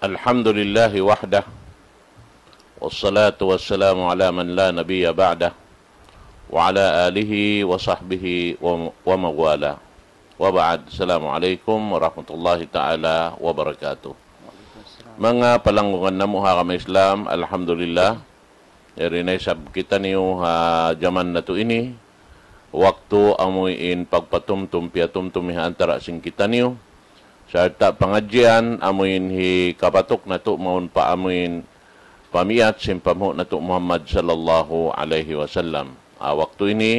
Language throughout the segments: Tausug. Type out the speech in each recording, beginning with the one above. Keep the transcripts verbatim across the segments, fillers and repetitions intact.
الحمد لله وحده، والصلاة والسلام على من لا نبي بعده، وعلى آله وصحبه وم-، ومن والاه. وبعد، السلام عليكم ورحمة الله تعالى وبركاته. Manga palanggungan namu' ha agama Islam, alhamdulillah, yari na isab kitaniyu ha jaman natu' ini, waktu amuin pagpatumtum, piyatumtum ha antara' sin kitaniyu, sarta' pangadjian amuin hikapatuk natu' mawn pa amuin pamiyat sin panghu' natu' Muhammad sallallahu alayhi wasallam. Ah, waktu ini,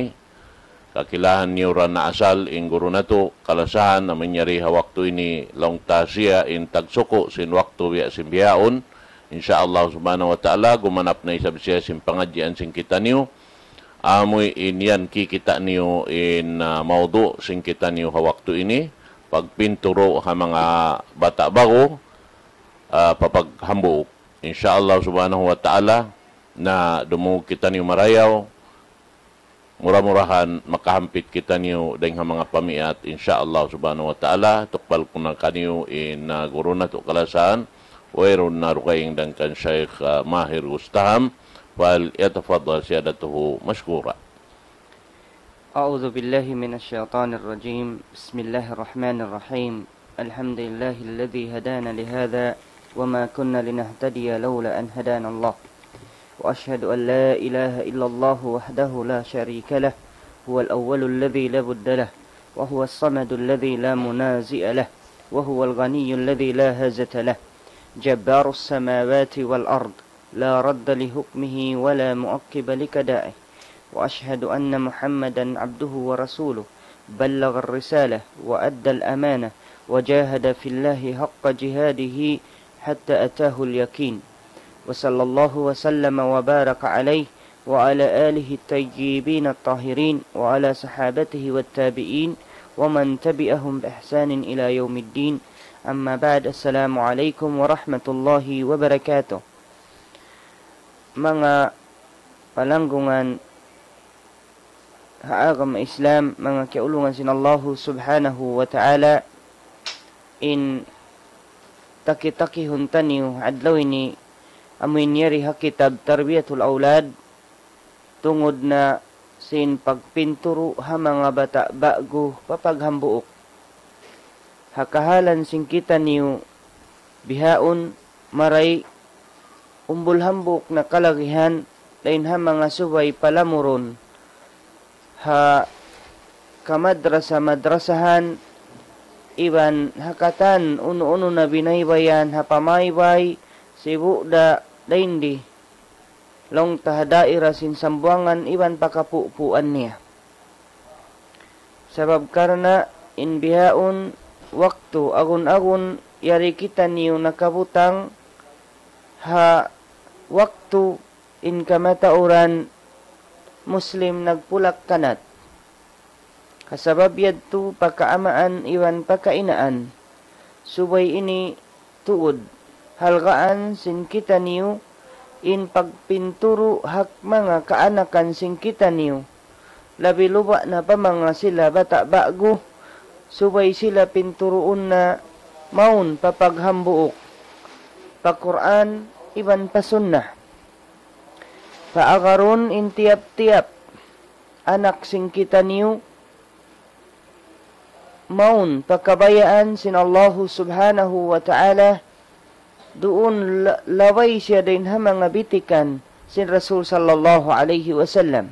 kakilahan niyu ra na asal in guru natu', kalasahan, amuin yari ha waktu ini, laung ta siya in tagsuku' sin waktu biya' sin bihaun. Insya Allah subhanahu wa ta'ala, gumanap na isab siya sin pangadjian sin kitaniyu. Amuin yan kikita' niyu in, ah, mawdu' sin kitaniyu ha waktu ini, pagpinturu ha manga bata' ba'gu, ah, pa paghambuuk. Insya Allah subhanahu wa ta'ala, na dumungug kitaniyu marayaw, mura-murahan makahampit kitaniyu dayng ha manga pamiyat, insya Allah subhanahu wa ta'ala, tukbal ku na kaniyu in, ah, guru natu' kalasahan, wayruun na dugaing dayn kan Shaykh, ah, Mahir Gustaham, فليتفضل سيادته مشكورا. أعوذ بالله من الشيطان الرجيم. بسم الله الرحمن الرحيم. الحمد لله الذي هدانا لهذا وما كنا لنهتدي لولا أن هدانا الله. وأشهد أن لا إله إلا الله وحده لا شريك له، هو الأول الذي لا بد له، وهو الصمد الذي لا منازع له، وهو الغني الذي لا هزة له، جبار السماوات والأرض، لا رد لحكمه ولا معقب لقضائه. وأشهد أن محمدا عبده ورسوله، بلغ الرسالة وأدى الأمانة وجاهد في الله حق جهاده حتى أتاه اليقين. وصلى الله وسلم وبارك عليه وعلى آله الطيبين الطاهرين وعلى صحابته والتابعين ومن تبعهم بإحسان إلى يوم الدين. أما بعد، السلام عليكم ورحمة الله وبركاته. Manga palanggungan ha agama Islam, manga kiyaulungan sin Allahu subhanahu wa ta'ala, in taki-takihun taniyu adlaw ini, amuin yari ha kitab Tarbiyatul Awlad, tungud na sin pagpinturu ha manga bata' ba'gu pa paghambuuk. Ha kahalan sin kitaniyu bihaun, maray umbul hambuuk na kalagihan, dayn ha manga subay palamurun ha kamadrasa-madrasahan, iban ha katan unu-unu na binaybayan ha pamaybay, sibu' da dayn di, laung ta ha daira sin Sambuwangan iban pakapupuan niya. Sabab karna' in bihaun waktu agun-agun yari kitaniyu nakabutang ha waktu in kamatauran Muslim nagpulak-kanat. Ha sabab yadtu pakaamaan iban pakainaan, subay ini tuud halgaan sin kitaniyu in pagpinturu ha manga kaanakan sin kitaniyu, labi luba' na pa manga sila bata' ba'gu, subay sila pinturuun na mawn pa paghambuuk, pa Qur'an iban pa Sunnah. Paagarun in tiyap-tiyap anak sin kitaniyu mawn pa kabayaan sin Allahu subhanahu wa ta'ala, duun la-, labay siya dayn ha manga bitikan sin Rasul sallallahu alayhi wasallam.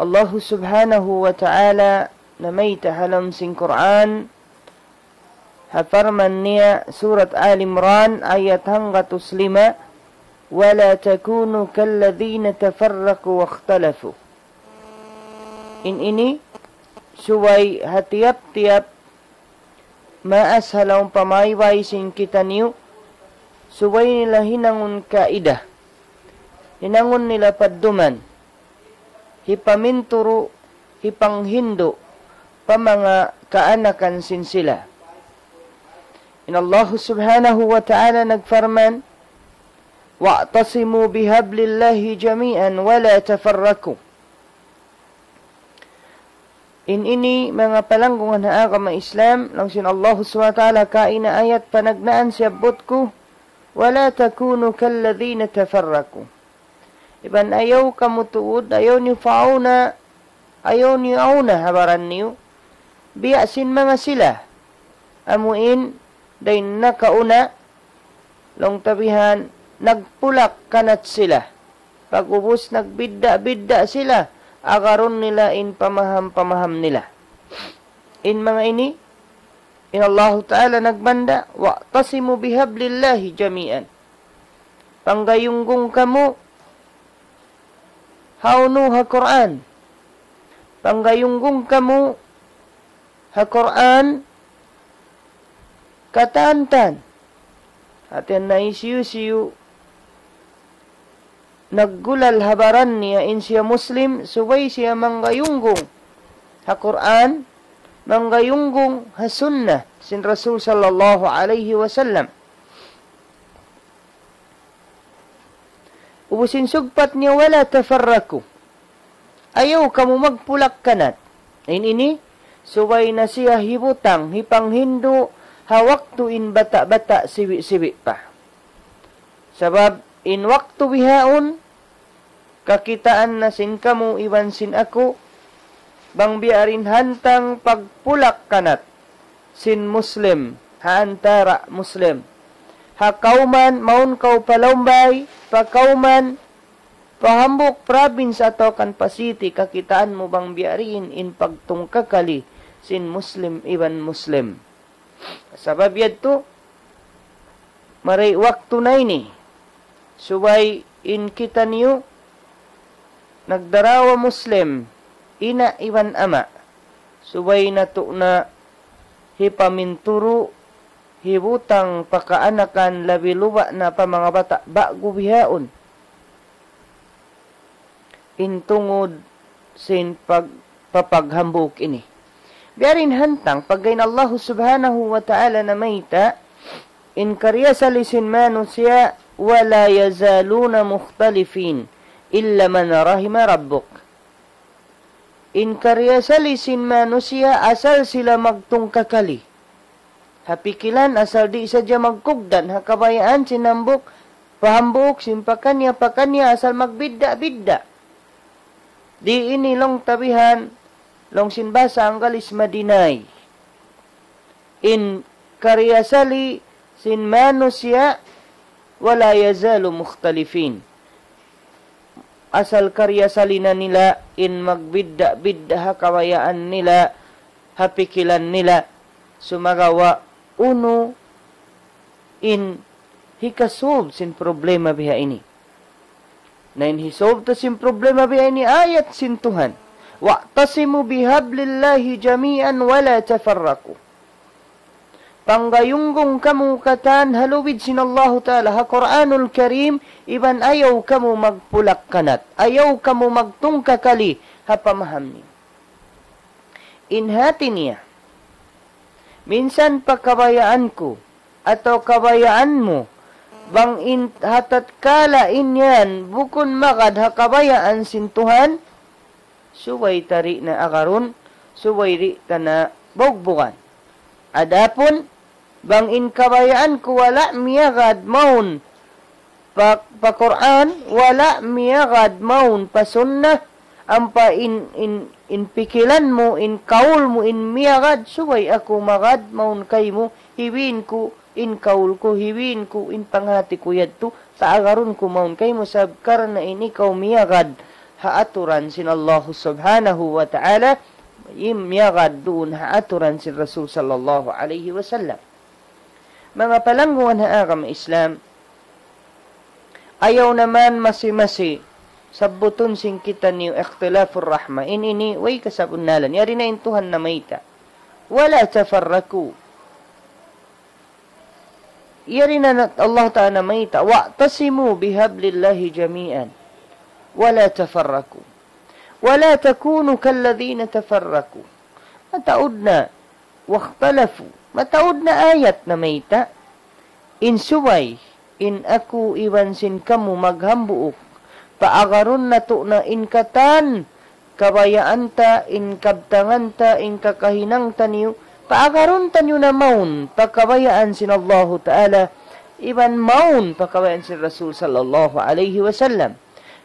Allahu subhanahu wa ta'ala namayta' ha lawm sin Qur'an, ha parman niya, Surat Ali Imran, ayat hanggatus lima, ولا تكونوا كالذين تفرقوا واختلفوا. In ini, subay ha tiyap-tiyap maas ha lawm pamaybay sin kitaniyu, subay nila hinangun kaidah, hinangun nila padduman, hipaminturu, hipanghindu' pa manga kaanakan sin sila. In Allahu subhanahu wa ta'ala nagparman, واعتصموا بحبل الله جميعا ولا تفرقوا. In ini manga palanggungan ha agama Islam, laung sin Allahu subhanahu wa ta'ala kaina ayat panagnaan siyabbut ku, ولا تكونوا كالذين تفرقوا. Iban ayaw kamu tuud, ayaw niyu pauna, ayaw niyu auna ha baran niyu. Biya' sin manga sila. Amu in, dayn nakauna, laung ta bihan, nagpulak-kanat sila. Pag'ubus nagbidda'-bidda' sila, agarun nila in pamaham-pamaham nila. In manga ini, in Allahu Ta'ala nagbanda', واعتصموا بحبل الله جميعا. Panggayunggung kamu, ha unu, ha Qur'an. Panggayunggung kamu, ha Qur'an, katan-katan. Hati niya hisiyu-siyu naggulal ha baran niya in siya Muslim, subay siya manggayunggung ha Qur'an, manggayunggung ha sunnah sin Rasul sallallahu alayhi wasallam. Ubus in sugpat niya, ولا تفرقوا. Ayaw kamu magpulak-kanat. In ini, subay na siya hibutang, hipanghindu', ha waktu in bata'-bata' siwi'-siwi' pa. Sabab, in waktu bihaun, kakitaan na sin kamu iban sin aku, bang biya' diin hantang pagpulak-kanat sin Muslim, ha antara' Muslim. Ha kawman, mawn kaw pa Laumbay, pa kawman, pa hambuuk province atawa kan pa city, kakitaan mu bang biya' diin in pagtungkakali sin Muslim iban Muslim. Sabab yadtu, mari waktu na ini, subay in kitaniyu nagdarawa Muslim, ina' iban ama', subay natu' na hipaminturu', hibutang pa kaanakan, labi-labi na pa manga bata' ba'gu bihaun, in tungud sin pag-, papaghambuuk ini. Biya' diin hantang, pagga in Allahu Subhanahu wa Ta'ala namayta', in kariyasali sin manusiya', ولا يزالون مختلفين إلا من رحم ربك. In kariyasali sin manusiya' asal sila magtungkakali ha pikilan, asal di' sadja magkugdan ha kabayaan sin hambuuk, pa hambuuk, sin pakaniya, pakaniya, asal magbidda'-bidda'. Di' ini laung ta bihan, laung sin bahasa Anggalis, madinay in kariyasali sin manusiya', ولا يزالوا مختلفين. Asal kariyasali na nila in magbidda'-bidda' ha kabayaan nila, ha pikilan nila, sumagawa' unu in hikasolve sin problema biha ini. Na in hisolve ta sin problema biha ini ayat sin Tuhan. واعتصموا بحبل الله جميعا ولا تفرقوا. Panggayunggung kamu katan ha lubid sin Allahu Ta'ala, ha Qur'anul Karim, iban ayaw kamu magpulak-kanat, ayaw kamu magtungkakali ha pamaham niyu. In hati niya, minsan pa kabayaan ku, atawa kabayaan mu, bang in ha tatkala in yan bukun magad ha kabayaan sin Tuhan, subay ta di' na agarun, subay di' ta na bugbugan. Adapun, bang in kabayaan ku wala' miyagad mawn pa, pa Qur'an, wala' miyagad mawn pa sunnah, ampa in, in, in pikilan mu, in kaul mu, in miyagad, subay aku magad mawn kaymu, hibin ku in kaul ku, hibin ku in panghati ku yadtu, paagarun ku mawn kaymu sabab karna' in ikaw miyagad ha aturan sin Allahu Subhanahu wa Ta'ala, in miyagad duun ha aturan sin Rasul sallallahu alayhi wasallam. Manga palanggungan ha agama Islam, ayaw naman masi-masi sabbutun sin kitaniyu ikhtilafur rahma. In ini, way kasabunnalan. Yari na in Tuhan namayta'. ولا تفرقوا. Yari na nat-, Allah Ta'ala namayta', واعتصموا بحبل الله جميعا ولا تفرقوا ولا تكونوا كالذين تفرقوا. Mataud na, واختلفوا. Mataud na ayat namayta', in subay, in aku iban sin kamu maghambuuk, paagarun natu' na in katan kabayaan ta, in kabtangan ta, in kakahinang taniyu, paagarun taniyu na mawn pa kabayaan sin Allahu Ta'ala, iban mawn pa kabayaan sin Rasul sallallahu alayhi wasallam.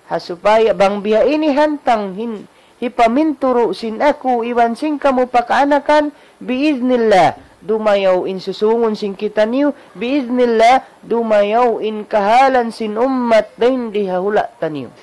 Ha supaya bang biya' ini hantang hin-, hipaminturu' sin aku iban sin kamu pakaanakan, biiznillah, dumayaw in susungun sin kitaniyu, biiznillah, dumayaw in kahalan sin ummat dayn di ha hula' taniyu.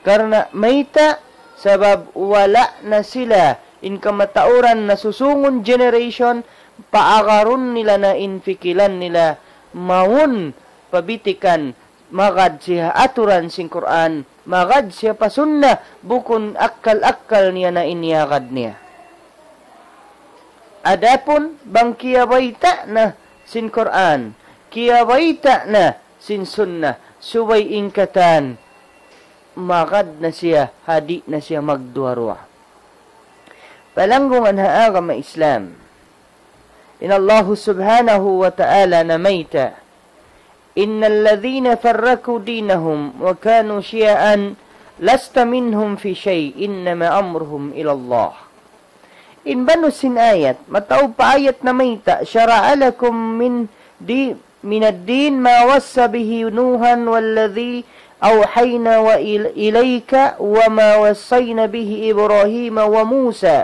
Karna' mayta', sabab wala' na sila in kamatauran na susungun generation, paagarun nila na in pikilan nila mawn pa bitikan, magad siya aturan sin Qur'an, magad siya pa sunnah, bukun akkal-akkal niya na in iyagad niya. Adapun bang kiyabayta' na sin Qur'an, kiyabayta' na sin sunnah, subay in katan, magad na siya, ha di' na siya magduwa-ruwa. Palanggungan ha agama Islam. In Allahu subhanahu wa ta'ala namayta', إن الذين فرقوا دينهم وكانوا شيعا لست منهم في شيء إنما أمرهم إلى الله. In banu sin ayat, mataud pa ayat namayta', شرع لكم من دي-، من الدين ما وصى به نوحا والذي أوحينا وإل-، إليك وما وصينا به إبراهيم وموسى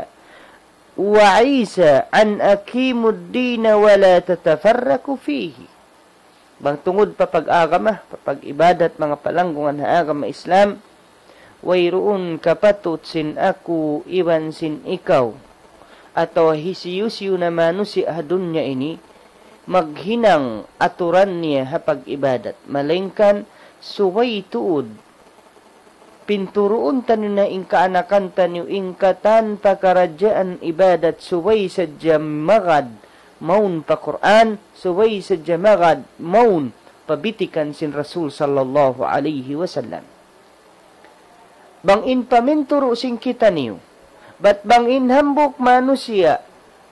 وعيسى أن أقيموا الدين ولا تتفرقوا فيه. Bang tungud pa pag-agama, pa pag-ibadat, manga palanggungan ha agama Islam, wayruun kapatut sin aku iban sin ikaw, atawa hisiyu-siyu na manusiya' ha dunya ini, maghinang aturan niya ha pag-ibadat, malaingkan subay tuud pinturuun taniyu na in kaanakan taniyu in katan pakaradjaan ibadat subay sadja magad mawn pa Qur'an, subay sadja magad mawn pa bitikan sin Rasul sallallahu alayhi wasallam. Bang in paminturu' sin kitaniyu, bat bang in hambuuk manusiya'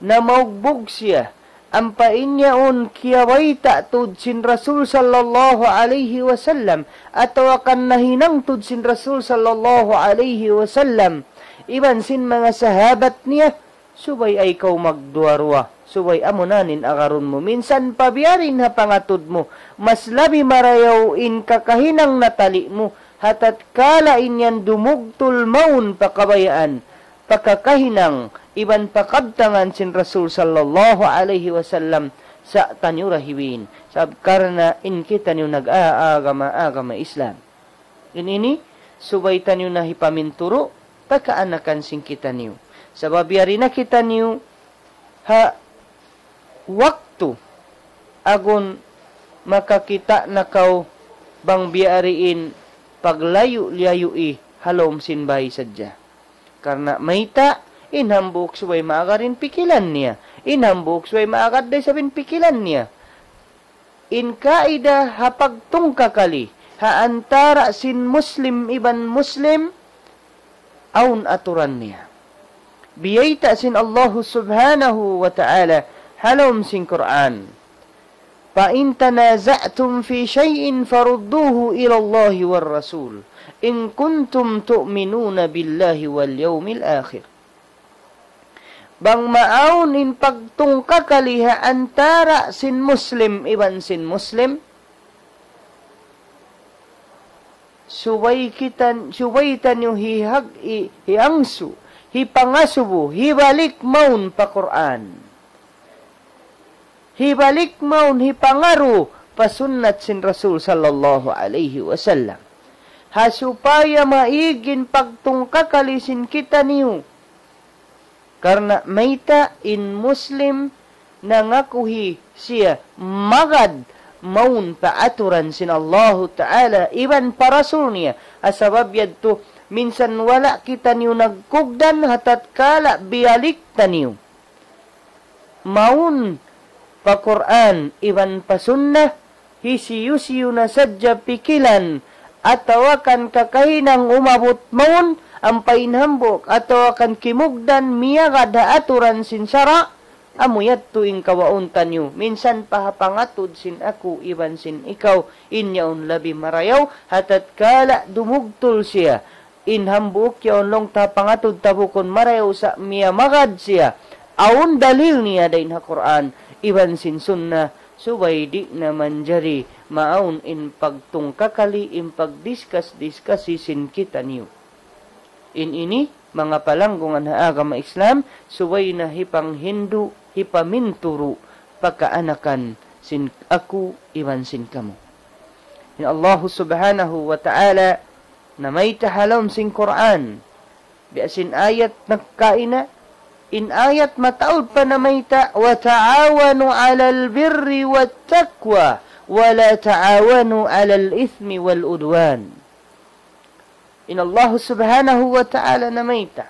namaugbug siya, ampa in yaun kiyabayta' tuud sin Rasul sallallahu alayhi wasallam, atawa kan nahinang tuud sin Rasul sallallahu alayhi wasallam, iban sin manga sahabat niya, subay ayaw kaw magduwa-ruwa, subay amunan in agarun mu. Minsan pa biya' diin ha pangatud mu, mas labi marayaw in kakahinang natali' mu, ha tatkala in yan dumugtul mawn pa kabayaan, pa kakahinang, iban pa kabtangan sin Rasul sallallahu alayhi wasallam, sa' taniyu rahiwin. Sabab karna' in kitaniyu nag-aagama, agama Islam. In ini, subay taniyu na hipaminturu', pa kaanakan sin kitaniyu. Sabab yari na kitaniyu, ha waktu agun makakita' na kaw bang biya' diin paglayu'-layui ha lawm sin bay sadja. Karna' mayta', in hambuuk subay maagad in pikilan niya. In hambuuk subay maagad da isab in pikilan niya. In kaida ha pagtungkakali, ha antara' sin Muslim iban Muslim, awn aturan niya. Biyayta' sin Allahu subhanahu wa ta'ala, ha lawm sin Qur'an. فإن تنازعتم في شيء فردوه إلى الله والرسول إن كنتم تؤمنون بالله واليوم الآخر. Bang maawn in pagtungkakali ha antara' sin Muslim iban sin Muslim, subay kita, subay taniyu hihag-, hi-, hiangsu, hipangasubu, hibalik mawn pa Qur'an. Hibalik mawn, hipangaru pa sunnat sin Rasul sallallahu alayhi wasallam. Ha supaya maig in pagtungkakali sin kitaniyu. Karna' mayta', in Muslim nangakuhi siya magad mawn pa aturan sin Allahu Ta'ala iban pa Rasul niya. Ha sabab yadtu, minsan wala' kitaniyu nagkugdan ha tatkala biyalik taniyu mawn pa Qur'an iban pa Sunnah, hisiyu-siyu na sadja pikilan, atawa kan kakahinang umabut mawn, ampa in hambuuk, atawa kan kimugdan miyagad ha aturan sin sara', amu yadtu in kawaun taniyu, minsan pa ha pangatud sin aku iban sin ikaw, in yaun labi marayaw, ha tatkala dumugtul siya, in hambuuk yaun laung ta pangatud ta bukun marayaw sa' miyamagad siya. Awn dalil niya dayn ha Qur'an, iban sin Sunnah, Subay di' na manjari maawn in pagtungkakali, in pagdiskas-diskasi sin kitaniyu. In ini, manga palanggungan ha agama Islam, subay na hipanghindu', hipaminturu', pa kaanakan sin aku iban sin kamu. In Allahu Subhanahu wa Ta'ala, namayta' ha lawm sin Qur'an, biya' sin ayat nagkaina, in ayat mataud pa namayta', وتعاونوا على البر والتقوى ولا تعاونوا على الإثم والعدوان. In Allahu Subhanahu wa Ta'ala namayta',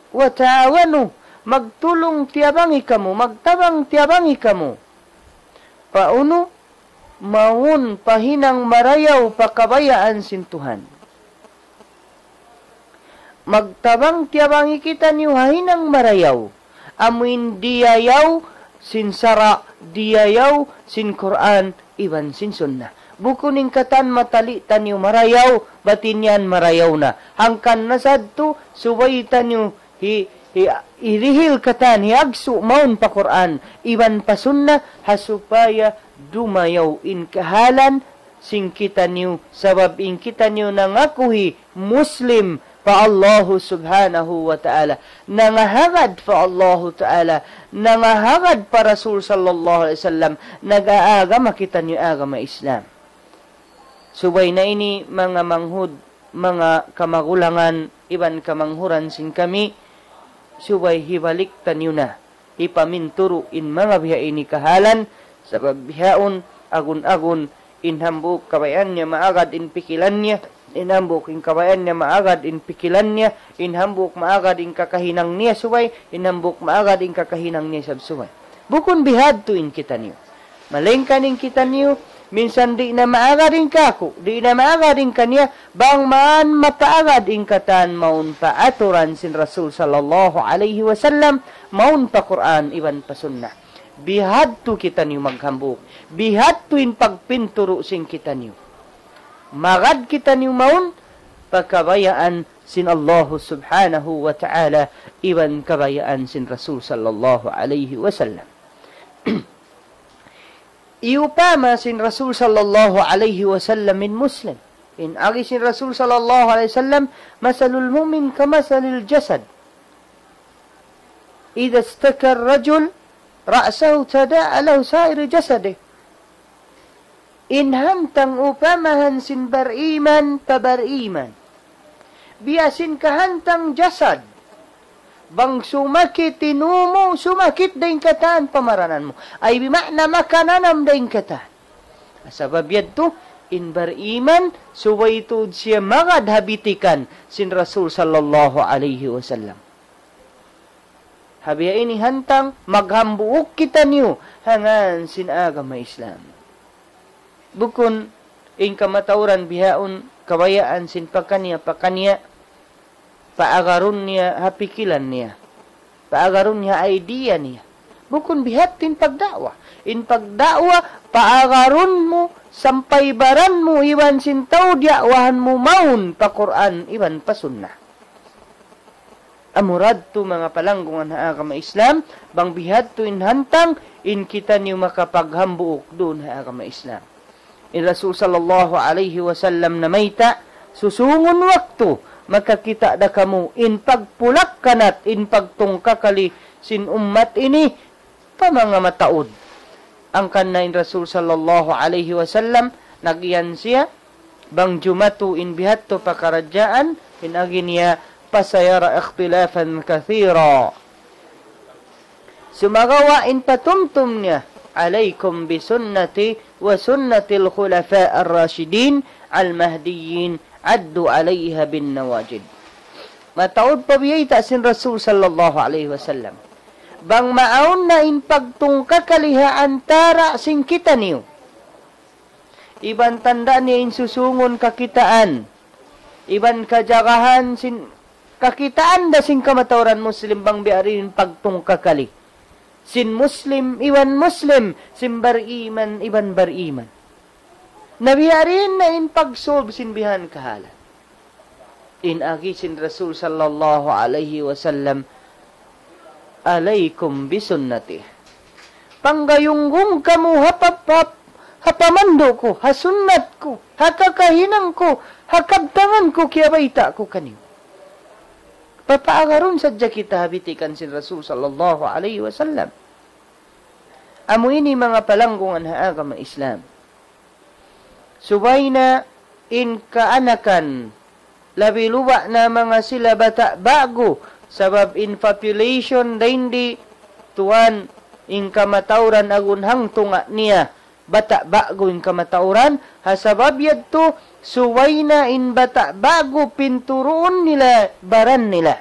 وتعاونوا, magtulung-tiyabangi kamu, magtabang-tiyabangi kamu. Pa unu? Mawn pa hinang marayaw pa kabayaan sin Tuhan. Magtabang-tiyabangi kitaniyu ha hinang marayaw. Amuin diyayaw sin sara', diyayaw sin Qur'an, iban sin sunnah. Bukun in katan matali' taniyu marayaw, bat in yan marayaw na. Hangkan na sadtu, subay taniyu hi, hi, hirihil katan, hiagsu' mawn pa Qur'an, iban pa sunnah, ha supaya dumayaw in kahalan sin kitaniyu, sabab in kitaniyu nangakuhi Muslim pa Allahu Subhanahu wa Ta'ala, nangahagad pa Allahu Ta'ala, nangahagad pa Rasul sallallahu alayhi wasallam, nag-aagama kitaniyu agama Islam. Subay na ini manga manghud, manga kamagulangan, iban kamanghuran sin kami, subay hibalik taniyu na, hipaminturu' in manga biha ini kahalan, sabab bihaun, agun-agun, in hambuuk kabayaan niya maagad in pikilan niya, in hambuuk in kabayaan niya maagad in pikilan niya, in hambuuk maagad in kakahinang niya subay, in hambuuk maagad in kakahinang niya isab subay. Bukun bihadtu in kitaniyu. Malayngkan in kitaniyu, minsan di' na maagad in kāku', di' na maagad in kaniya, bang man mapaagad in katan mawn pa aturan sin Rasul sallallahu alayhi wasallam, mawn pa Qur'an iban pa sunnah. Bihadtu kitaniyu maghambuuk, bihadtu in pagpinturu' sin kitaniyu. Magad kitaniyu mawn pa kabayaan sin Allahu Subhanahu wa Ta'ala, iban kabayaan sin Rasul sallallahu alayhi wasallam. Iyupama sin Rasul sallallahu alayhi wasallam in Muslim. In agi sin Rasul sallallahu alayhi wasallam, مثل المؤمن كمثل الجسد إذا اشتكى الرجل رأسه تداعى له سائر جسده. In hantang upamahan sin bariman pa bariman. Biya' sin kahantang jasad. Bang sumakit in ū mu, sumakit da in katan pamaranan mu. Ay bima'na makananam da in katan. Sabab yadtu, in bariman, subay tuud siya magad ha bitikan sin Rasul sallallahu alayhi wasallam. Ha biha ini hantang, maghambuuk kitaniyu, ha ngān sin agama Islam. Bukun, in kamatauran bihaun, kabayaan sin pakaniya-pakaniya, paagarun niya ha pikilan niya. Paagarun niya ha idea niya. Bukun bihadtu in pagda'wa. In pagda'wa, paagarun mu, sampay baran mu, iban sin tau diya'wahan mu mawn pa Qur'an, iban pa sunnah. Amura yadtu manga palanggungan ha agama Islam, bang bihadtu in hantang, in kitaniyu makapaghambuuk duun ha agama Islam. In Rasul sallallahu alayhi wasallam namayta', susungun waktu, makakita' da kamu, in pagpulak-kanat, in pagtungkakali, sin ummat ini, pa manga mataud. Hangkan na in Rasul sallallahu alayhi wasallam, nag-iyan siya, bang jumatu in bihadtu pakaradjaan, in agi niya, فسيرى اختلافا كثيرا. Sumagawa' in patumtum niya, عليكم بسنتي وسنة الخلفاء الراشدين المهديين عضوا عليها بالنواجذ. Mataud pa biyayta' sin Rasul sallallahu alayhi wasallam. Bang maawn na in pagtungkakali ha antara' sin kitaniyu. Iban tanda' niya in susungun kakitaan. Iban kajagahan sin kakitaan da sin kamatauran Muslim bang biya' diin in pagtungkakali. Sin Muslim iban Muslim, sin bariman iban bariman. Na biya' diin na in pagsub sin bihan kahalan. In agi sin Rasul sallallahu alayhi wasallam, عليكم بسنتي Panggayunggung kamu ha pap-, ha pamandu' ku, ha sunnat ku, ha kakahinang ku, ha kabtangan ku, kiyabayta' ku kaniyu. Papaagarun sadja kita ha bitikan sin Rasul sallallahu alayhi wasallam. Amu ini manga palanggungan ha agama Islam. Subay na in kaanakan, labi luba' na manga sila bata' ba'gu, sabab in population dayn di tuwan in kamatauran agun hangtunga' niya, bata' ba'gu in kamatauran, ha sabab yadtu subay na in bata' ba'gu pinturuun nila baran nila.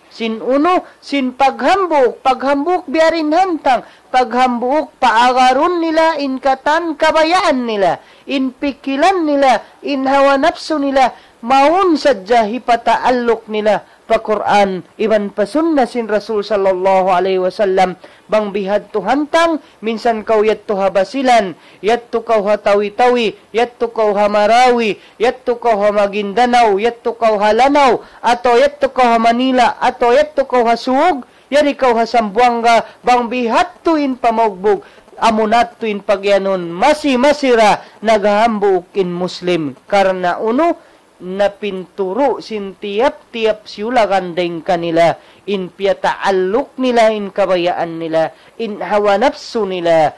Sin unu, sin paghambuuk, paghambuuk biya' diin hantang, paghambuuk paagarun nila in katan kabayaan nila, in pikilan nila, in hawa napsu nila, mawn sadja hipataalluk nila pa Qur'an, iban pa sunna sin Rasul sallallahu alayhi wasallam, bang bihadtu hantang, minsan kaw yadtu ha Basilan, yadtu kaw ha Tawi-Tawi, yadtu kaw ha Marawi, yadtu kaw ha Maguindanao, yadtu kaw ha Lanao, atawa yadtu kaw ha Manila, atawa yadtu kaw ha Sug, yari kaw ha Sambuwanga, bang bihadtu in pamaugbug, amu na yadtu in pagiyanun, masi-masi ra naghambuuk in Muslim. Karna' unu, napinturu' sin tiyap-tiyap siyulagan dayn kanila, in piyataalluk nila, in kabayaan nila, in hawa napsu nila,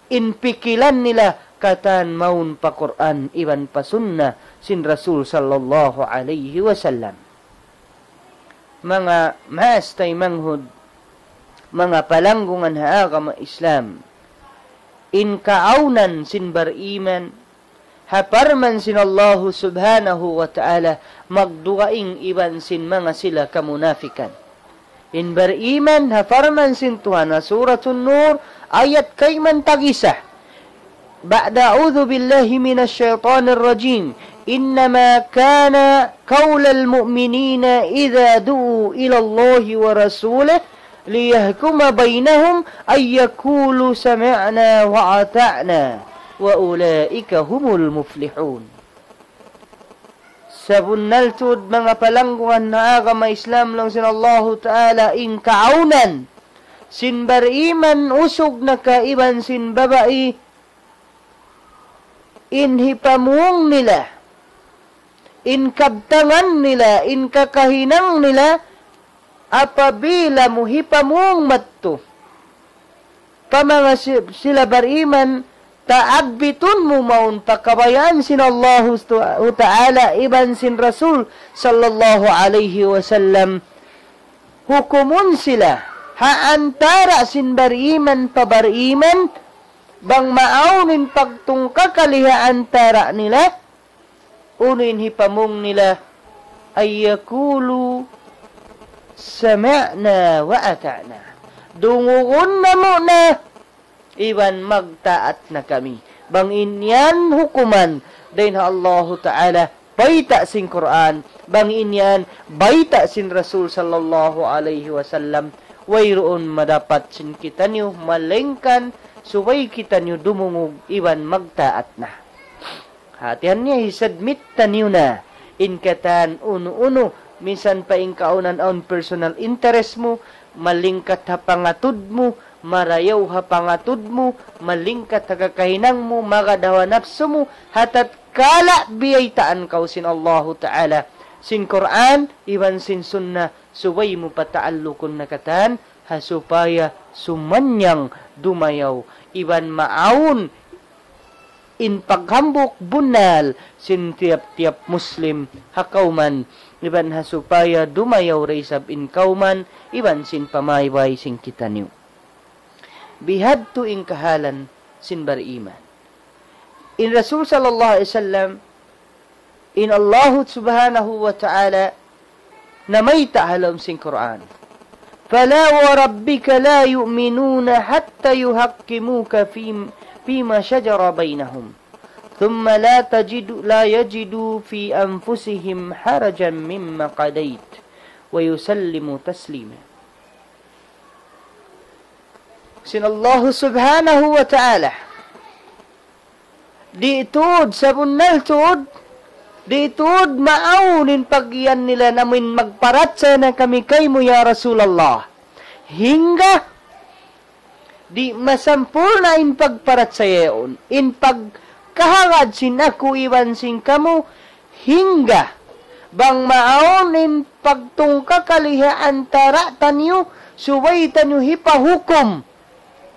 in pikilan nila, katan mawn pa Qur'an iban pa sunna sin Rasul sallallahu alayhi wasallam. Manga maas taymanghud, manga palanggungan ha agama Islam, in kaawnan sin bariman, ha parman sin Allahu subhanahu wa ta'ala, magdugaing iban sin manga sila kamunafikan. In bariman ha parman sin Tuhan ha Suratun Nur, ayat kayman tag-isa. بعد أعوذ بالله من الشيطان الرجيم. إنما كان قول المؤمنين إذا دعوا إلى الله ورسوله ليحكم بينهم أن يقولوا سمعنا وأطعنا وأولئك هم المفلحون. Sabunnal tuud manga palanggungan ha agama Islam laung sin Allahu Ta'ala in kaawnan sin bariman usug na ka iban sin babai in hipamung nila, in kabtangan nila, in kakahinang nila, apabila mu hipamung madtu pa manga si-, sila bariman, taabbitun mu mawn pa kabayaan sin Allahu Ta'ala iban sin Rasul sallallahu alayhi wasallam, hukumun sila ha antara' sin bariman pa bariman, bang maawn in pagtungkakali ha antara' nila, unu in hipamung nila, أن يقولوا سمعنا وأطعنا. Dungugun namu' na, iban magtaat na kami. Bang in yan hukuman dayn ha Allahu Ta'ala, bayta' sin Qur'an, bang in yan bayta' sin Rasul sallallahu alayhi wasallam, wayruun madapat sin kitaniyu, malaingkan subay kitaniyu dumungug iban magtaat na. Hatihan niya, hi-submit taniyu na in katan unu-unu, minsan pa in kaawnan awn personal interest mu, malingkat ha pangatud mu, marayaw ha pangatud mu, malingkat ha kakahinang mu, magad ha hawa napsu mu, ha tatkala biyaytaan kaw sin Allahu Ta'ala, sin Qur'an, iban sin Sunnah, subay mu pataallukun na katan, ha supaya sumanyang dumayaw, iban maawn in paghambuuk bunnal sin tiyap-tiyap Muslim ha kawman, iban ha supaya dumayaw da isab in kawman, iban sin pamaybay sin kitaniyu. Bihadtu in kahalan sin bariman. In Rasul sallallahu alayhi wasallam, in Allahu subhanahu wa ta'ala namayta' ha lawm sin Qur'an, فلا وربك لا يؤمنون حتى يحكموك في، فيما شجر بينهم ثم لا تجد، لا يجدوا في أنفسهم حرجا مما قضيت ويسلموا تسليما. Sin Allahu subhanahu wa ta'ala, di' tuud, sabunnal tuud, di' tuud maawn in pag-iyan nila na amin magparachaya na kami kaymu, ya Rasulullah. Hangga Di' masampurna' in pagparachaya yaun, in pagkahagad sin aku iban sin kamu, hangga bang maawn in pagtungkakali ha antara' taniyu, subay taniyu hipahukum.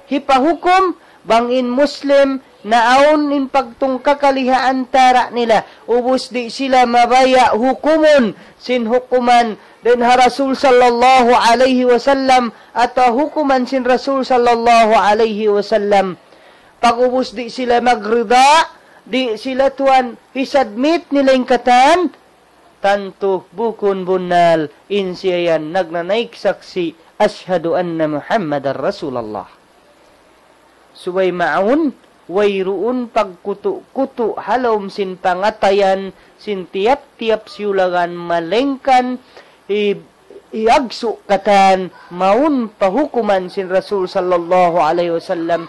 Hipahukum, bang in Muslim, naawn in pagtungkakali ha antara' nila. Ubus di' sila mabaya' hukumun sin hukuman dayn ha Rasul sallallahu alayhi wasallam, atawa hukuman sin Rasul sallallahu alayhi wasallam. Pag'ubus di' sila magrida, di' sila tuwan hisubmit nila in katan, tantu bukun bunnal in siya yan nagnanaik saksi', "Ashhadu anna Muhammadar Rasulullah." Subay maawn, wayruun pagkutu'-kutu' ha lawm sin pangatayan sin tiyap-tiyap siyulagan, malayngkan hi-, hiyagsu' katan mawn pa hukuman sin Rasul sallallahu alayhi wasallam.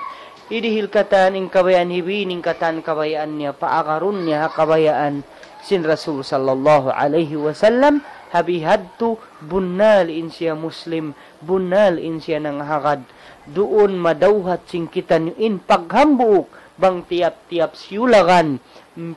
Hidihil katan in kabayaan, hibining katan kabayaan niya, paagarun niya ha kabayaan sin Rasul sallallahu alayhi wasallam, ha bihadtu bunnal in siya Muslim, bunnal in siya nanghagad. Duun madawhat sin kitaniyu in paghambuuk, bang tiyap-tiyap siyulagan,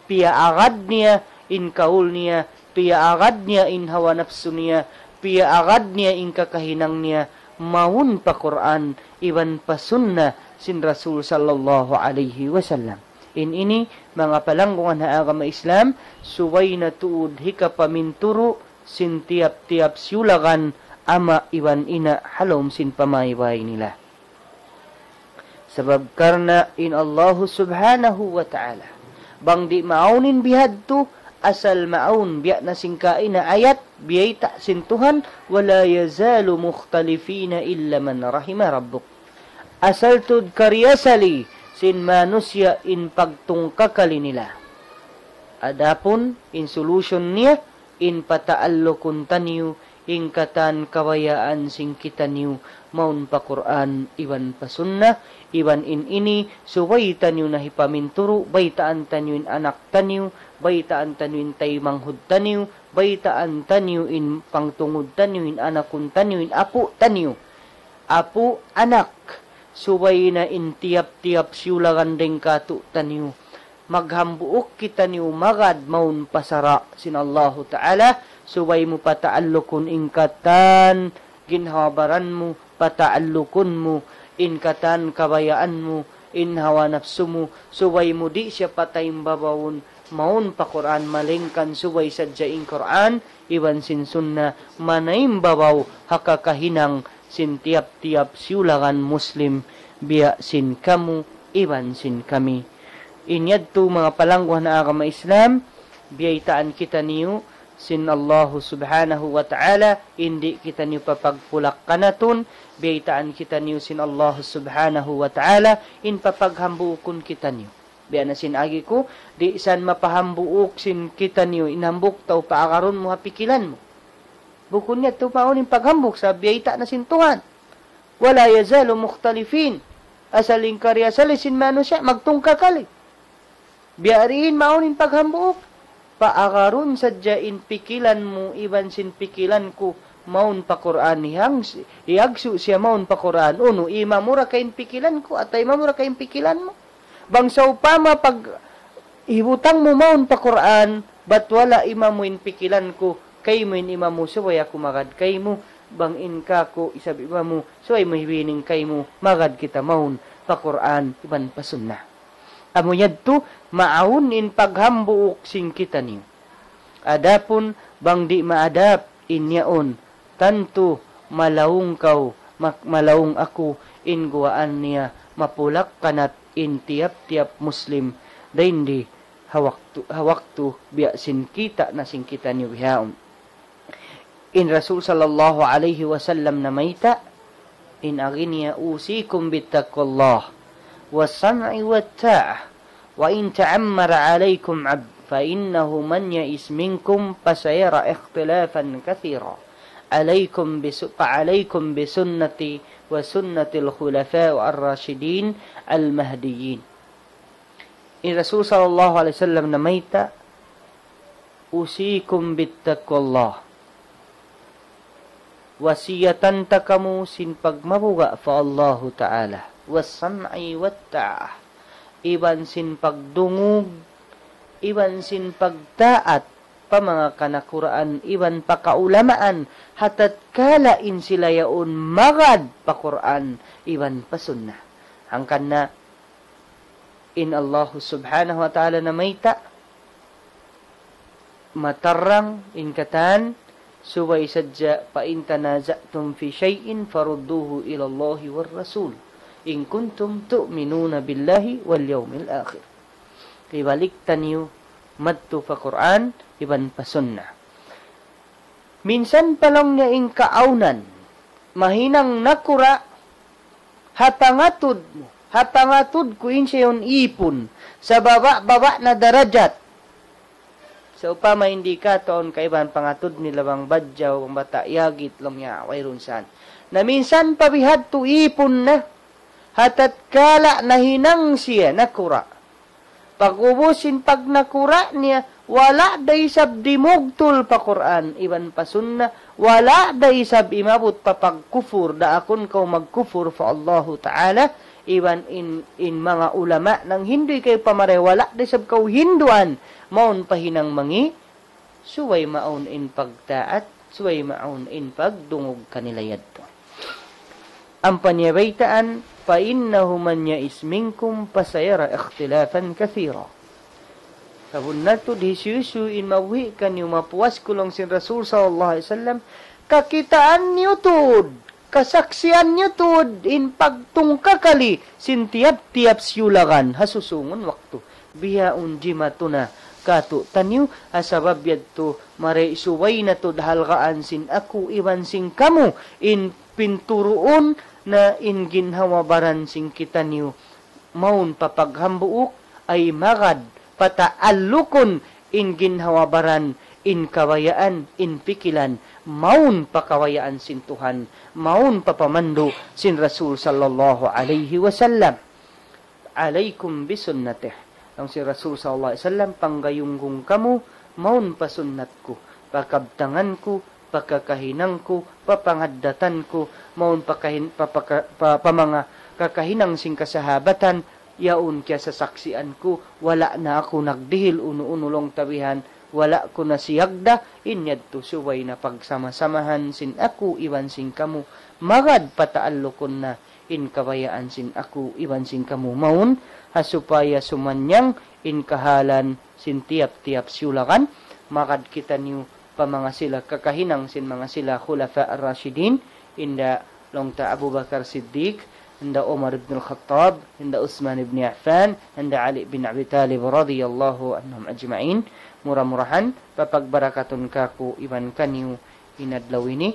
piyaagad niya in kaul niya, piyaagad niya in hawa napsu niya, piyaagad niya in kakahinang niya, mawn pa Qur'an iban pa sunna sin Rasul sallallahu alayhi wasallam. In ini, manga palanggungan ha agama Islam, subay na tuud hikapaminturu' sin tiyap-tiyap siyulagan, ama' iban ina' ha lawm sin pamaybay nila. Sabab karna' in Allahu subhanahu wa ta'ala, bang di' maawn in bihadtu, asal maawn biya' na sin kaina ayat, biyayta' sin Tuhan, "ولا يزال مختلفين إلا من رحم ربك." Asal tuud kariyasali sin manusiya' in pagtungkakali nila. Adapun in solution niya, in pataallukun taniyu in katan kabayaan sin kitaniyu mawn pa Qur'an iban pa sunna, iban in ini subay taniyu na hipaminturu', baytaan taniyu in anak taniyu, baytaan taniyu in taymanghud taniyu, baytaan taniyu in pangtungud taniyu, in anakun taniyu, in apu' taniyu. Apu', anak, subay na in tiyap-tiyap siyulagan dayn kātu'taniyu maghambuuk kitaniyu magad mawn pa sara' sin Allahu Ta'ala, subay mu pataallukun in katan ginhawa-baran mu, pataallukun mu in katan kabayaan mu, in hawa napsu mu, subay mu di' siya patayimbabawun mawn pa Qur'an, malayngkan subay sadja in Qur'an iban sin sunna manayimbabaw ha kakahinang sin tiyap-tiyap siyulagan Muslim, biya' sin kamu iban sin kami. In yadtu manga palangguhan ha agama Islam, biyaytaan kitaniyu sin Allahu subhanahu wa ta'ala, in di' kitaniyu papagpulak-kanatun, biyaytaan kitaniyu sin Allahu subhanahu wa ta'ala, in papaghambuukun kitaniyu. Biya' na sin agi ku, di' san mapahambuuk sin kitaniyu, in hambuuk tau paagarun mu ha pikilan mu. Bukun niya tuud maawn in paghambuuk, sabab biyayta' na sin Tuhan. "ولا يزال مختلفين." Asal in kariyasali sin manusiya', magtungkakali. Biya' diin maawn in paghambuuk. Paagarun sadja in pikilan mu iban sin pikilan ku mawn pa Qur'an, hiyang-, hiyagsu' siya mawn pa Qur'an. Unu, imamu ra ka in pikilan ku, atawa imamu ra ka in pikilan mu? Bang sawpama pag hibutang mu mawn pa Qur'an, bat wala' imamu in pikilan ku, kaymu in imamu, subay aku magad kaymu, bang in kāku' isab imamu, subay mu hibining kaymu, magad kita mawn pa Qur'an iban pa sunnah. Amu yadtu, maawn in paghambuuk sin kitaniyu. Adapun bang di' maadap in yaun, tantu malaung kaw, mak-, malaung aku, in guwaan niya mapulak-kanat in tiyap-tiyap Muslim, dayn di ha waktu, ha waktu biya' sin kita' na sin kitaniyu bihaun. In Rasul sallallahu alayhi wasallam namayta', in agi niya, "أوصيكم بتقوى الله والسمع والطاعة وإن تأمر عليكم عبد فإنه من يعش منكم فسيرى اختلافا كثيرا عليكم بس-، فعليكم بسنتي وسنة الخلفاء الراشدين المهديين." In Rasul sallallahu alayhi wasallam namayta', "أوصيكم بتقوى الله." Wasiyatan ta kamu sin pagmabuga' pa Allahu Ta'ala. والسمع والطاعة. Iban sin pagdungug, iban sin pagtaat pa manga kanakuraan, iban pa kaulamaan, ha tatkala in sila yaun magad pa Qur'an, iban pa sunnah. Hangkan na in Allah subhanahu wa ta'ala namayta', matarrang in katan, subay sadja, فإن تنازعتم في شيء فردوه إلى الله والرسول إن كنتم تؤمنون بالله واليوم الآخر. Ibalik taniyu madtu pa Qur'an, iban pa sunnah. Minsan pa laung niya in kaawnan, mahinang nakura', ha pangatud mu, ha pangatud ku in siya yaun ipun, sa baba'-baba' na darajat. Sa upama in di' kataun kaibanan pangatud nila bang badjaw, bang bata' yagit, laung niya, wayruun san. Na minsan pa bihadtu ipun na, ha tatkala nahinang siya nakura'. Pag'ubus sin pagnakura' niya, wala' da isab dimugtul pa Qur'an iban pa sunnah, wala' da isab imabut pa pagkufur, daakun kaw magkufur pa Allahu Ta'ala, iban in, in manga ulama nanghindu' kaymu pa mari, wala' da isab kaw hinduan, mawn pa hinang mangi', subay mawn in pagtaat, subay mawn in pagdungug kanila yadtu. Ampa niya baytaan, فإنه من يعش منكم فسيرى اختلافا كثيرا. Sabunnal tuud hisiyu-siyu in mabuhi' kaniyu mapuas ku laung sin Rasul sallallahu alayhi wasallam, kakitaan niyu tuud, kasaksian niyu tuud in pagtungkakali sin tiyap-tiyap siyulagan ha susungun waktu. Bihaun jimatu na kātu'niyu, ha sabab yadtu mari subay na tuud halgaan sin aku iban sin kamu in pinturuun na in ginhawa baran sin kitaniyu mawn pa paghambuuk, ay magad pataallukun in ginhawa baran, in kabayaan, in pikilan, mawn pa kabayaan sin Tuhan, mawn pa pamandu' sin Rasul sallallahu alayhi wasallam. عليكم بسنته. Laung sin Rasul sallallahu alayhi wasallam, panggayunggung kamu, mawn pa sunnat ku, pa kabtangan ku, pa kakahinang ku, pa pangaddatan ku, mawn pa kahin-, pa, pa, pa, pa manga kakahinang sin kasahabatan, yaun kiyasasaksian ku, wala' na aku nagdihil unu-unu laung ta bihan, wala' ku na siyagda, in yadtu subay na pagsama-samahan sin aku iban sin kamu, magad pataallukun na in kabayaan sin aku iban sin kamu mawn, ha supaya sumannang in kahalan sin tiyap-tiyap siyulagan, magad kitaniyu pa manga sila kakahinang sin manga sila Khulafa ar-Rashidin, hinda laung ta Abu Bakar Siddiq, hinda Umar ibn al-Khattab, hinda Uthman ibn Affan, hinda Ali bin Abi Talib radiyallahu anhum ajma'in. Mura-murahan, papagbarakatun kāku' iban kaniyu in adlaw ini,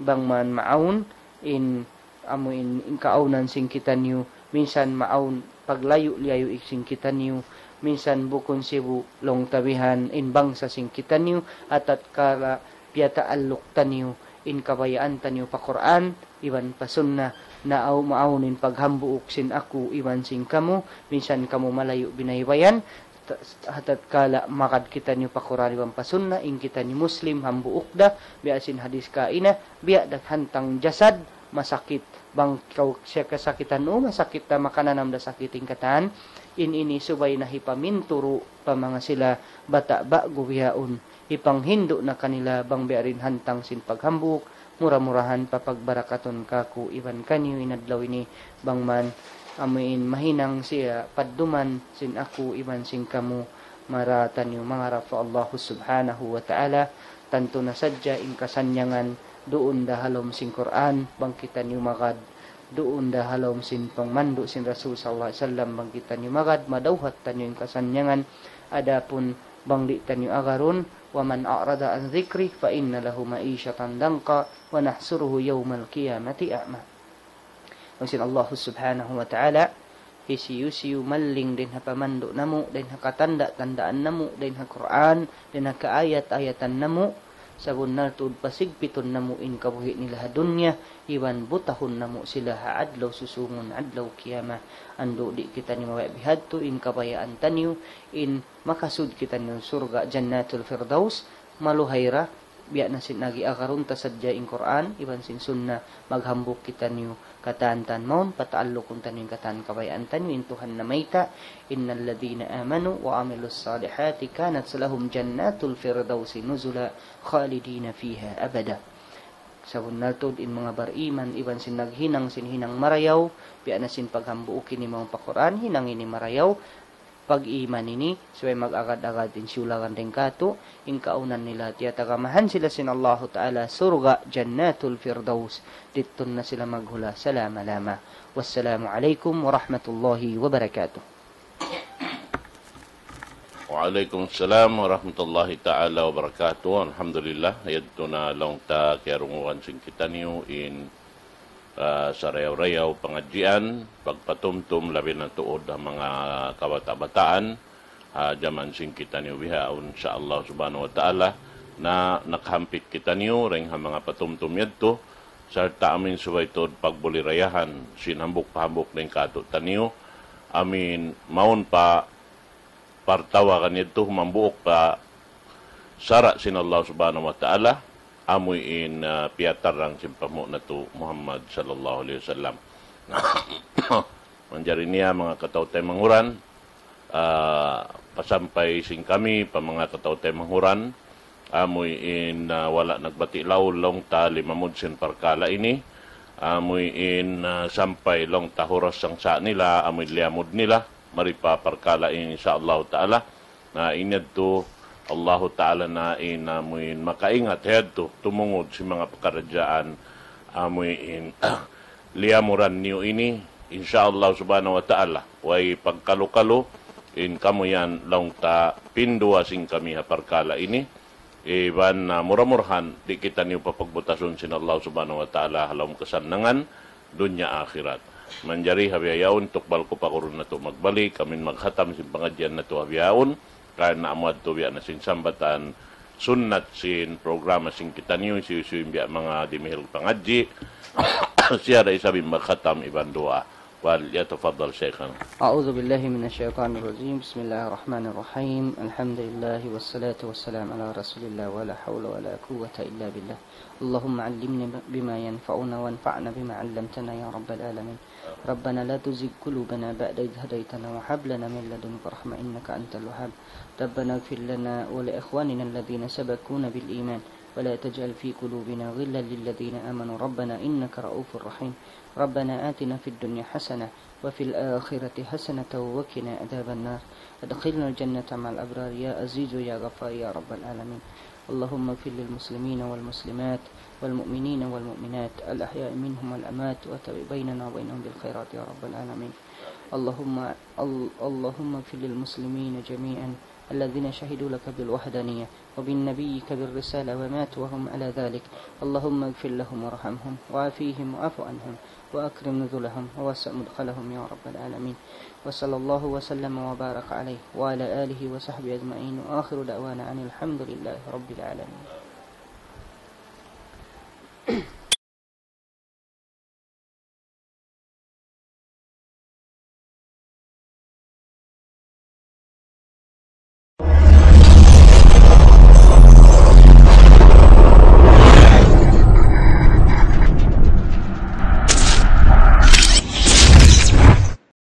bang man maawn in amu in, in kaawnan sin kitaniyu, minsan maawn paglayu'-liyayu' sin kitaniyu, minsan bukun sibu' laung ta bihan in bangsa sin kitaniyu, ha tatkala piyataalluk taniyu in kabayaan taniyu pa Qur'an iban pa sunnah, na aw maawn in paghambuuk sin aku iban sin kamu, minsan kamu malayu' binaybayan, ta-, ha tatkala magad kitaniyu pa Qur'an iban pa sunnah, in kitaniyu Muslim hambuuk da, biya' sin hadis kaina, biya' da hantang jasad, masakit. Bang kaw siya kasakitan, o, masakit da, makananam da sakit in katan. In ini subay na hipaminturu' pa manga sila bata' ba'gu bihaun. Hipanghindu' na kanila bang biya' diin hantang sin paghambuuk, mura-murahan papagbarakatun kāku' iban kaniyu in adlaw ini, bang man amu in mahinang siya padduman sin aku iban sin kamu, mara taniyu mangarap pa Allah subhanahu wa ta'ala, tantu na sadja in kasannyangan duun da ha lawm sin Qur'an, bang kitaniyu magad, duun da ha lawm sin pangmandu' sin Rasul sallallahu alayhi wasallam, bang kitaniyu magad, madawhat taniyu in kasannyangan, adapun bang di' taniyu agarun, ومن أعرض عن ذكري فإن له معيشة ضنكا ونحشره يوم القيامة أعمى. Laung sin Allah subhanahu wa ta'ala, hisiyu-siyu malling dayn ha pamandu' namu', dayn ha katanda'-tandaan namu', dayn ha Qur'an, dayn ha kaayat-ayatan namu', sabunnal tuud pasigpitun namu' in kabuhi' nila ha dunya, iban butahun namu' sila ha adlaw susungun, adlaw kiyamat. Andu' di' kitaniyu mabaya' bihadtu, in kabayaan taniyu, in makasud kitaniyu surga' Jannatul Firdaus, maluhay ra, Biya' na sin agi agarun ta sadja in Qur'an, iban sin Sunnah, maghambuuk kitaniyu katan-katan mawn, pataallukun taniyu in katan kabayaan taniyu, in Tuhan namayta', إن الذين آمنوا وعملوا الصالحات كانت لهم جنات الفردوس نزلا خالدين فيها أبدا. Sabunnal tuud in manga bariman, iban sin naghinang sin hinang marayaw, biya' na sin paghambuuk ini mawn pa Qur'an, hinang ini marayaw, pag-iman ini, subay mag-agad-agad in siyulagan dayn kātu', in kaawnan nila, tiyatagamahan sila sin Allahu Ta'ala, surga', Jannatul Firdaus, didtu na sila maghula, salama-lama. Wassalamu alaykum warahmatullahi wabarakatuh. Wa alaykum salam warahmatullahi ta'ala wabarakatuh. Alhamdulillah, yadtu na laung ta kiyarungugan sin kitaniyu in, ah, sarayaw-rayaw pangadjian, pagpatumtum labi na tuud ha manga kabata'-bataan, ah, jaman sin kitaniyu bihaun, insya Allah subhanahu wa ta'ala, na nakahampit kitaniyu dayn ha manga patumtum yadtu, sarta' amin subay tuud pagbulirayahan sin hambuuk pa hambuuk dayn kātu'niyu, amin mawn pa partawagan yadtu, hambuuk pa sara' sin Allah subhanahu wa ta'ala, amuin, ah, piyatarrang sin panghu' natu' Muhammad sallallahu alayhi wasallam. Manjari niya manga kataw-taymanghuran, ah, pasampay sin kami pa manga kataw-taymanghuran, amuin, ah, wala' nagbati' laung ta limamud sin parkala' ini, amuin, ah, sampay laung ta huras sangsa' nila, amuin liyamud nila, mari pa parkala' ini, insya Allah ta'ala. Na in yadtu, Allahu ta'ala na in amuin makaingat ha yadtu, tumungud sin manga pakaradjaan, amuin liyamuran niyu ini, insya Allah subhanahu wa ta'ala. Way pagkalu-kalu, in kamu yan laung ta pinduwa sin kami ha parkala' ini. Iban, ah, mura-murahan, di' kitaniyu papagbutasun sin Allah subhanahu wa ta'ala ha lawm kasannangan, dunya akhirat. Manjari ha bihaun, tukbal ku pa guru natu' magbalik, amin maghatam sin pangadjian natu' ha bihaun, karna' amu yadtu biya' na sin sambatan sunnat sin programa sin kitaniyu, hisiyu-siyu in biya' manga dimihil pangadji', siya da isab in maghatam iban duwaa. فليتفضل شيخنا. أعوذ بالله من الشيطان الرجيم. بسم الله الرحمن الرحيم. الحمد لله والصلاة والسلام على رسول الله ولا حول ولا قوة إلا بالله. اللهم علمنا بما ينفعنا وانفعنا بما علمتنا يا رب العالمين. ربنا لا تزغ قلوبنا بعد إذ هديتنا وهب لنا من لدنك رحمة إنك أنت الوهاب. ربنا اغفر لنا ولإخواننا الذين سبقونا بالإيمان ولا تجعل في قلوبنا غلا للذين آمنوا ربنا إنك رءوف رحيم. ربنا آتنا في الدنيا حسنة وفي الآخرة حسنة وقنا عذاب النار. أدخلنا الجنة مع الأبرار يا عزيز يا غفار يا رب العالمين. اللهم اغفر للمسلمين والمسلمات والمؤمنين والمؤمنات الأحياء منهم والأموات وتابع بيننا وبينهم بالخيرات يا رب العالمين. اللهم، ال-، اللهم اغفر للمسلمين جميعا الذين شهدوا لك بالوحدانية وبنبيك بالرسالة وماتوا وهم على ذلك. اللهم اغفر لهم وارحمهم وعافهم واعف عنهم وأكرم نزلهم ووسع مدخلهم يا رب العالمين. وصلى الله وسلم وبارك عليه وعلى آله وصحبه أجمعين، وآخر دعوانا أن الحمد لله رب العالمين.